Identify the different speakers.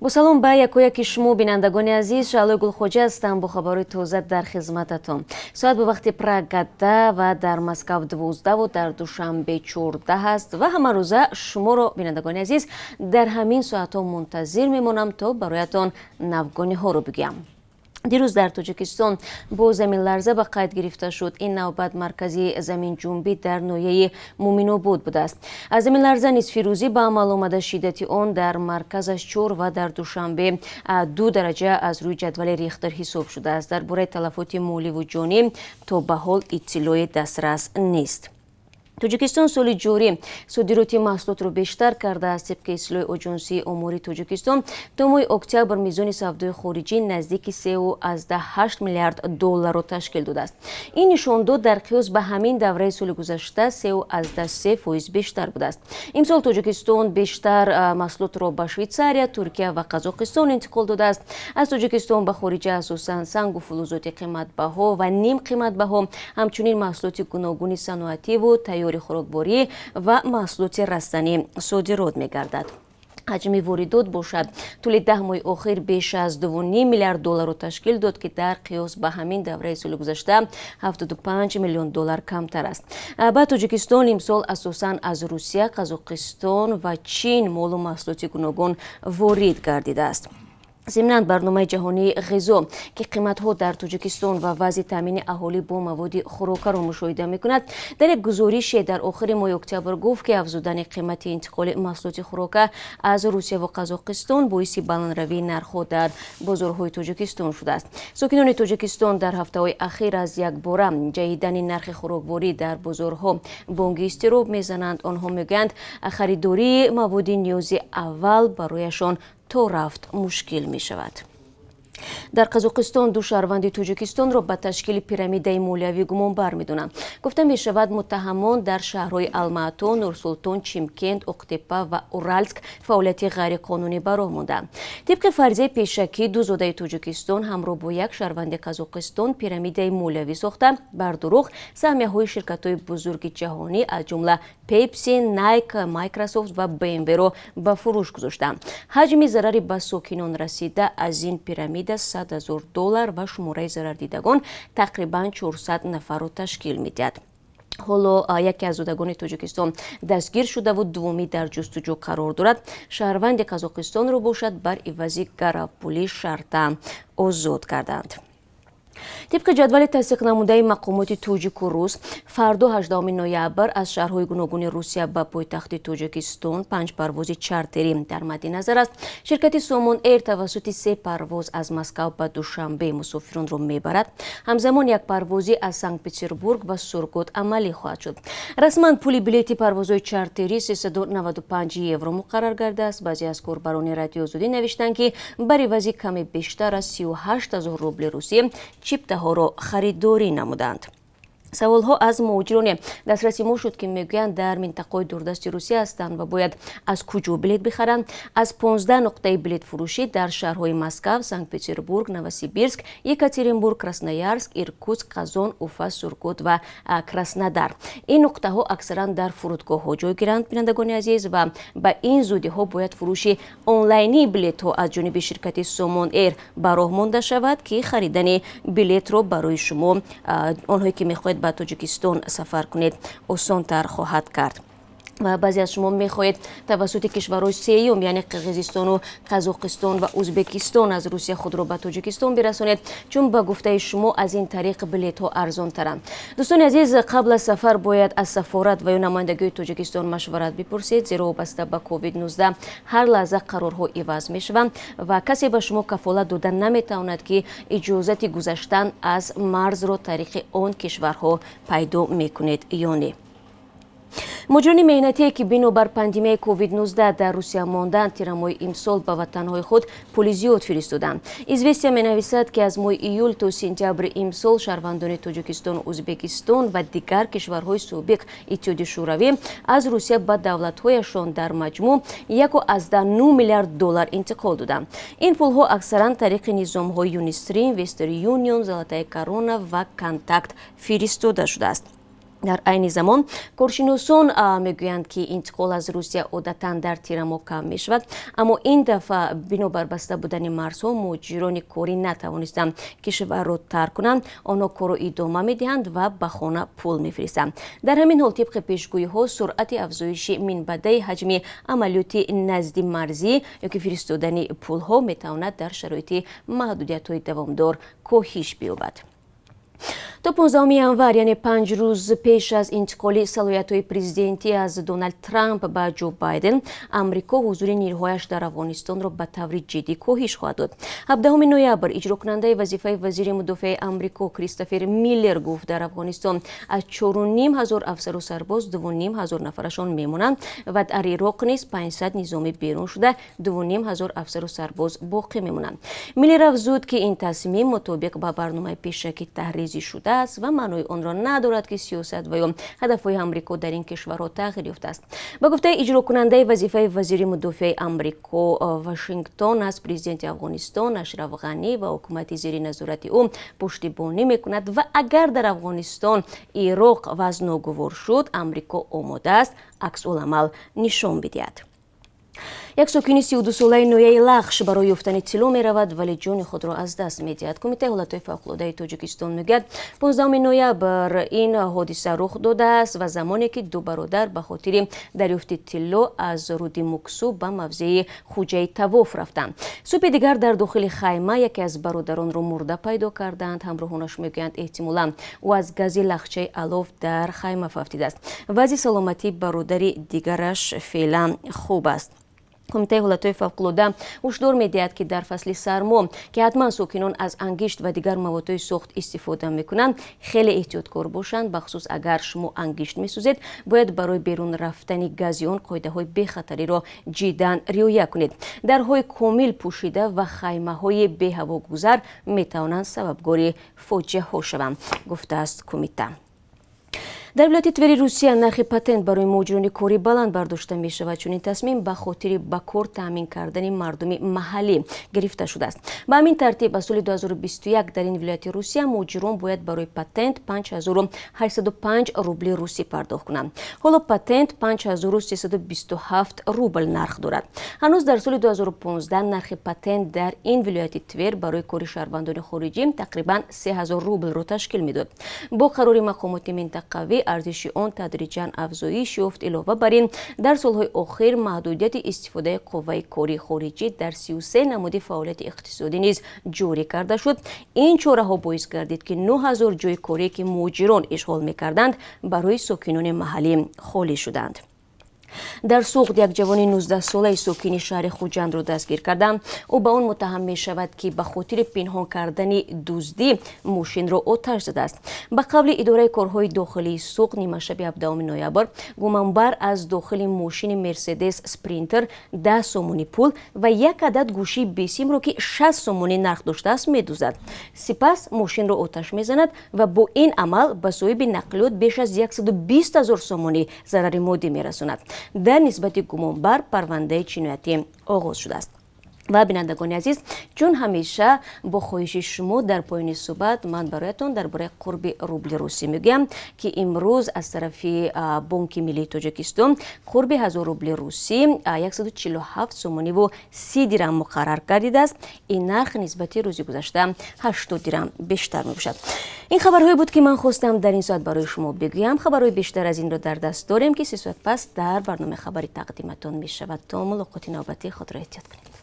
Speaker 1: Бо салом ба якояки шумо, бинандагони азиз. Шаҳлои Гулхоҷа ҳастам, бо хабарҳои тоза дар хизмататон. Соат ба вақти Прага 10 ва дар Москав 12-ву дар Душанбе 14 аст ва ҳамарӯза шуморо, бинандагони азиз, дар ҳамин соатҳо мунтазир мемонам, то бароятон навгониҳоро бигӯям. Дирӯз дар Тоҷикистон бо заминларза ба қайд гирифта шуд. Ин навбат маркази заминҷунбӣ дар ноҳияи Муъминобод будааст. Аз заминларза нисфирӯзӣ ба амал омада, шиддати он дар марказаш 4 ва дар Душанбе 2 дараҷа аз рӯи ҷадвали Рихтер ҳисоб шудааст. Дар бораи талафоти моливу ҷонӣ то ба ҳол иттилои дастрас нест. Тоҷикистон соли ҷорӣ содироти маҳсулотро бештар кардааст. Тибқи иттилои Оҷонсии омори Тоҷикистон, то моҳи октябр мизони савдои хориҷӣ наздики 3,8 миллиард долларро ташкил додааст. Ин нишондод дар қиёс ба ҳамин давраи соли гузашта 3,3% бештар будааст. Имсол Тоҷикистон бештар маҳсулотро ба Швейтсария, Туркия ва Қазоқистон интиқол додааст. Аз Тоҷикистон ба хориҷа асосан сангу фулузоти қиматбаҳо ва нимқиматбаҳо, ҳамчунин маҳсулоти гуногуни саноативу тайёри хӯрокворӣ ва маҳсулоти растанӣ содирот мегардад. Ҳаҷми воридот бошад, тӯли 10 моҳи охир беш аз 2,5 миллиард долларро ташкил дод, ки дар қиёс ба ҳамин давраи соли гузашта 75 миллион доллар камтар аст. Ба Тоҷикистон имсол асосан аз Русия, Қазоқистон ва Чин молу маҳсулоти гуногун ворид гардидааст. Зимнан, Барномаи ҷаҳонии ғизо, ки қиматҳо дар Тоҷикистон ва вазъи таъмини аҳолӣ бо маводи хӯрокаро мушоҳида мекунад, дар як гузорише дар охири моҳи октябр гуфт, ки афзудани қимати интиқоли маҳсулоти хӯрока аз Русия ва Қазоқистон боиси баландравии нархҳо дар бозорҳои Тоҷикистон шудааст. Сокинони Тоҷикистон дар ҳафтаҳои ахир аз якбора ҷаҳидани нархи хӯрокворӣ дар бозорҳо бонги изтироб мезананд. Онҳо мегӯянд, харидории маводи ниёзи аввал барояшон то рафт мушкил мешавад. Дар Қазоқистон ду шаҳрванди Тоҷикистонро ба ташкили пирамидаи молиявӣ гумонбар медонанд. Гуфта мешавад, муттаҳамон дар шаҳрҳои Алмаато, Нурсултон, Чимкент, Оқтепа ва Уралск фаъолияти ғайриқонунӣ ба роҳ монданд. Тибқи фарзияи пешакӣ, ду зодаи Тоҷикистон ҳамроҳ бо як шаҳрванди Қазоқистон пирамидаи молиявӣ сохта, бар дурӯғ саҳмияҳои ширкатҳои бузурги ҷаҳонӣ, аз ҷумла Пепси, Найк, Майкрософт ва БМВ-ро ба фурӯш гузоштанд. Ҳаҷми зарари ба сокинон расида аз ин пирамида 100 000 доллар ва шумораи зарардидагон тақрибан 400 нафарро ташкил медиҳад. Ҳоло яке аз зодагони Тоҷикистон дастгир шудаву дуввумӣ дар ҷустуҷӯ қарор дорад. Шаҳрванди Қазоқистонро бошад, бар ивази гаравпулӣ шартан озод карданд. Тибқи ҷадвали тасдиқнамудаи мақомоти тоҷику рус, фардо, 18 ноябр, аз шаҳрҳои гуногуни Русия ба пойтахти Тоҷикистон панҷ парвози чартерӣ дар мадди назар аст. Ширкати Сомон Эйр тавассути се парвоз аз Москав ба Душанбе мусофиронро мебарад. Ҳамзамон як парвозӣ аз Санкт Петербург ва Сургут амалӣ хоҳад шуд. Расман пули билети парвозҳои чартерӣ 395 евро муқаррар гардааст. Баъзе аз корбарони Радиои Озодӣ навиштанд, ки бар ивази каме бештар аз 38 ҳазор рубли русӣ чиптаҳоро харидорӣ намуданд. Саволҳо аз муҳоҷироне дастраси мо шуд, ки мегӯянд, дар минтақаҳои дурдасти Русия ҳастанд ва бояд аз куҷо билет бихаранд. Аз 15 нуқтаи билетфурӯшӣ дар шаҳрҳои Москав, Санкт Петербург, Новосибирск, Екатеринбург, Красноярск, Иркутск, Қазон, Уфа, Сургут ва Краснодар. Ин нуқтаҳо аксаран дар фурудгоҳҳо ҷойгиранд, бинандагони азиз. Ва ба ин зудиҳо бояд фурӯши онлайнии билетҳо аз ҷониби ширкати Сомон Эйр ба роҳ монда шавад, ки харидани билетро барои шумо, онҳое ки мехоҳед ба Тоҷикистон сафар кунед, осонтар хоҳад кард. Ва баъзе аз шумо мехоҳед тавассути кишварҳои сеюм, яъне Қирғизистону Қазоқистон ва Ӯзбекистон, аз Русия худро ба Тоҷикистон бирасонед, чун ба гуфтаи шумо аз ин тариқ билетҳо арзонтаранд. Дӯстони азиз, қабл аз сафар бояд аз сафорат ва ё намояндагии Тоҷикистон машварат бипурсед, зеро вобаста ба COVID-19 ҳар лаҳза қарорҳо иваз мешаванд ва касе ба шумо кафолат дода наметавонад, ки иҷозати гузаштан аз марзро тариқи он кишварҳо пайдо мекунед ё не. Муҳоҷирони меҳнатие, ки бинобар пандемияи COVID-19 дар Русия монданд, тирамоҳи имсол ба ватанҳои худ пули зиёд фиристоданд. Известия менависад, ки аз моҳи июл то сентябри имсол шаҳрвандони Тоҷикистон, Ӯзбекистон ва дигар кишварҳои собиқ Иттиҳоди Шӯравӣ аз Русия ба давлатҳояшон дар маҷмӯъ 1,9 миллиард доллар интиқол доданд. Ин пулҳо аксаран тариқи низомҳои Юнистрим, Вестерн Юнион, Золотая Корона ва Контакт фиристода шудааст. Дар айни замон коршиносон мегӯянд, ки интиқол аз Русия одатан дар тирамоҳ кам мешавад, аммо ин дафъа бинобар баста будани марзҳо муҳоҷирони корӣ натавонистанд кишварро тарк кунанд. Онҳо корро идома медиҳанд ва ба хона пул мефиристанд. Дар ҳамин ҳол, тибқи пешгӯиҳо, суръати афзоиши минбаъдаи ҳаҷми амалиёти назди марзӣ ёки фиристодани пулҳо метавонад дар шароити маҳдудиятҳои давомдор коҳиш биёбад. То 15 январ, яъне 5 рӯз пеш аз интиқоли салоҳиятҳои президентӣ аз Доналд Трамп ба Ҷо Байден, Амрико ҳузури нирӯҳояш дар Афғонистонро ба таври ҷиддӣ коҳиш хоҳад дод. 17 ноябр иҷрокунандаи вазифаи вазири мудофиаи Амрико Кристофер Миллер гуфт, дар Афғонистон аз 4500 афсару сарбоз 2500 нафарашон мемонанд ва дар Ироқ низ 500 низомӣ берун шуда, 2500 афсару сарбоз боқӣ мемонанд. Миллер афзуд, ки ин тасмим мутобиқ ба барномаи пешакӣ таҳризӣ шудааст ва маънои онро надорад, ки сиёсат ва ё ҳадафҳои Амрико дар ин кишварҳо тағйир ёфтааст. Ба гуфтаи иҷрокунандаи вазифаи вазири мудофиаи Амрико, Вашингтон аз президенти Афғонистон Ашраф Ғанӣ ва ҳукумати зери назорати ӯ пуштибонӣ мекунад ва агар дар Афғонистон, Ироқ вазъ ногувор шуд, Амрико омода аст аксуламал нишон бидиҳад. Як сокини 32-солаи ноҳияи Лахш барои ёфтани тилло меравад, вале ҷони худро аз даст медиҳад. Кумитаи ҳолатҳои фавқулодаи Тоҷикистон мегӯяд, 15 ноябр ин ҳодиса рух додааст ва замоне ки ду бародар ба хотири дарёфти тилло аз руди Муксу ба мавзеи Хуҷаи Тавоф рафтанд. Субҳи дигар дар дохили хайма яке аз бародаронро мурда пайдо карданд. Ҳамроҳонаш мегӯянд, эҳтимолан ӯ аз гази лахчаи алов дар хайма фавтидааст. Вазъи саломатии бародари дигараш феълан хуб аст. Кумитаи ҳолатҳои фавқулода ҳушдор медиҳад, ки дар фасли сармо, ки ҳатман сокинон аз ангишт ва дигар маводҳои сӯхт истифода мекунанд, хеле эҳтиёткор бошанд. Бахусус агар шумо ангишт месӯзед, бояд барои берун рафтани гази он қоидаҳои бехатариро ҷиддан риоя кунед. Дарҳои комил пӯшида ва хаймаҳои беҳавогузар метавонанд сабабгори фоҷиаҳо шаванд, гуфтааст кумита. Дар вилояти Твери Русия нархи патент барои муҳоҷирони корӣ баланд бардошта мешавад. Чунин тасмим ба хотири ба кор таъмин кардани мардуми маҳаллӣ гирифта шудааст. Ба ҳамин тартиб, аз соли 2021 дар ин вилояти Русия муҳоҷирон бояд барои патент 5805 рубли русӣ пардохт кунанд. Ҳоло патент 5327 рубл нарх дорад. Ҳанӯз дар соли 2015 нархи патент дар ин вилояти Твер барои кори шаҳрвандони хориҷӣ тақрибан 3000 рублро ташкил медод. Бо қарори мақомоти минтақавӣ арзиши он тадриҷан афзоиш ёфт. Илова бар ин, дар солҳои охир маҳдудияти истифодаи қувваи кории хориҷӣ дар 33 намуди фаъолияти иқтисодӣ низ ҷорӣ карда шуд. Ин чораҳо боис гардид, ки 9000 ҷойи корие, ки муҳоҷирон ишғол мекарданд, барои сокинони маҳаллӣ холӣ шуданд. Дар Суғд як ҷавони 19-солаи сокини шаҳри Хуҷандро дастгир карданд. Ӯ ба он муттаҳам мешавад, ки ба хотири пинҳон кардани дуздӣ мошинро оташ задааст. Ба қавли идораи корҳои дохилии Суғд, нимашаби 17 ноябр гумонбар аз дохили мошини Мерседес Спринтер 10 сомонӣ пул ва як адад гӯшии бесимро, ки 60 сомонӣ нарх доштааст, медуздад. Сипас мошинро оташ мезанад ва бо ин амал ба соҳиби нақлиёт беш аз 120 ҳазор сомонӣ зарари моддӣ мерасонад. Дар нисбати гумонбар парвандаи ҷиноятӣ оғоз шудааст. Ва, бинандагони азиз, чун ҳамеша бо хоҳиши шумо, дар поёни суҳбат ман бароятон дар бораи қурби рубли русӣ мегӯям, ки имрӯз аз тарафи Бонки миллии Тоҷикистон қурби 1000 рубли русӣ 147 сомониву 30 дирам муқаррар гардидааст. Ин нарх нисбати рӯзи гузашта 80 дирам бештар мебошад. Ин хабарҳое буд, ки ман хостам дар ин соат барои шумо бигӯям. Хабарҳои бештар аз инро дар даст дорем, ки 3 соат пас дар барномаи хабари тақдиматон мешавад. То мулоқоти навбатӣ худро эҳтиёт кунед.